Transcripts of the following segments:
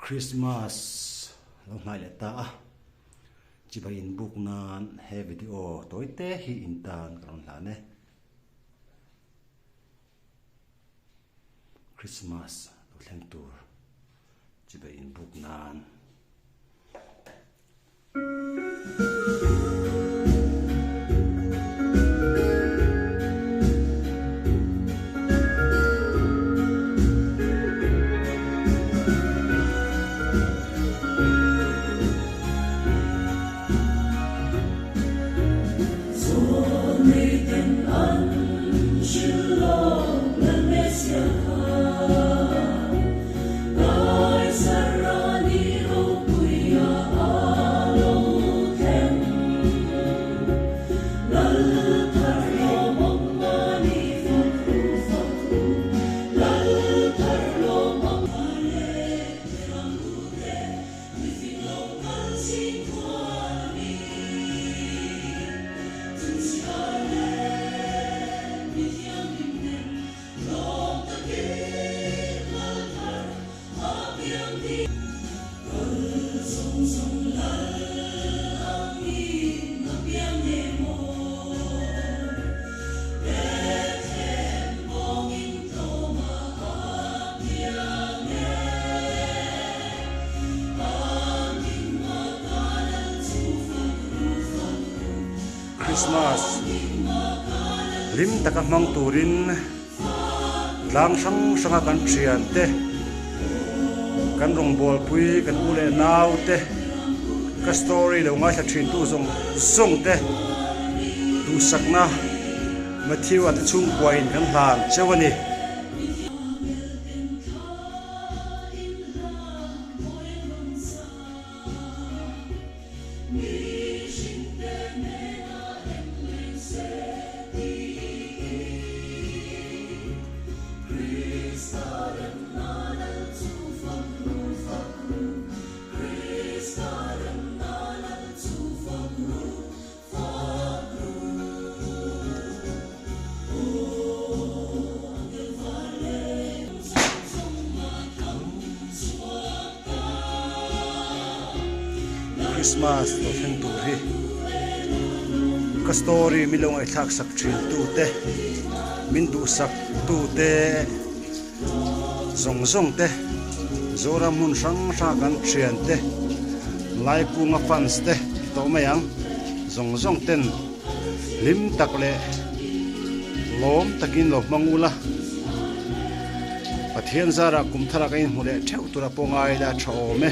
Christmas lo hnai leh ta a, chibai in buk nan he video tawi te hi in tan ka rawn hlan e. Christmas lo thleng tur chibai in buk nan. Christmas hlim taka hmang turin tlang hrang hranga kan thian te kan rawngbawlpui kan u leh nau te ka story lo ngaithla thin tu zawng zawng te duhsakna Matthew a te chhungkua in kan hlan cheu a ni. Christmas lo thleng tur hi ka story min lo ngaihthlak sak thin tu te min duhsak tu te zawng zawng te Zoram hmun hrang hrang kan thian te Laikunga fans te tawh mai ang zawng zawng ten hlim tak leh lawm takin lo hmang ula Pathian zarah kum tharah kan inhmu leh theuh tura pawh ngai ila tha awm e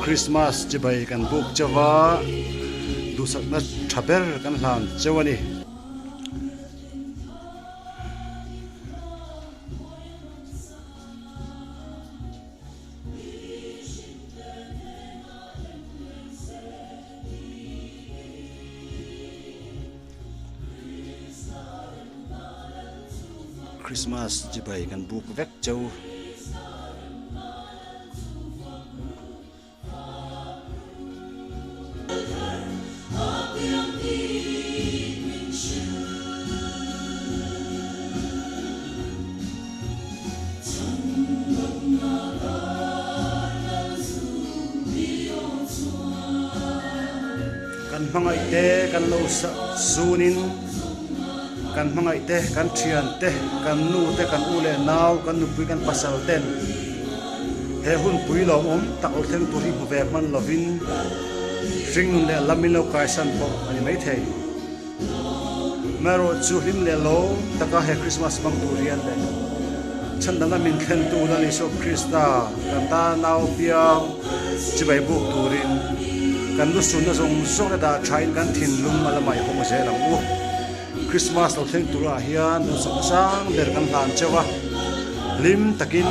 Christmas chibai kan buk chauh a duhsakna tha ber kan hlan chauh a ni. Christmas chibai kan buk vek cheu. Kan hmangaih te kan lo zunin kan hmangaih te kan thian te kan nu te kan u leh nau kan nupui kan pasal ten he hun pui lawmawm tak lo thleng tur hi hmu ve hman lovin hringnun leh lam in lo kaisan pawh a ni maithei. Amaherawh chu hlim leh lo taka he Krismas hmang tur hian leh chhandamna min thlentu Lal Isua Krista kan ta nau piang chibai buk turin kan lusunna zawng zawng te dah thain kan thinlung a lamah i hawng zel ang u. Krismas lo thleng turah hian duhsakna sang ber kan hlan cheu a, hlim takin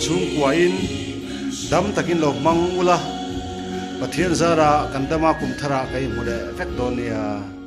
chhungkuain dam takin lo hmang ula, Pathian zara kan dama kum tharah ka inhmu leh vek dawn nia.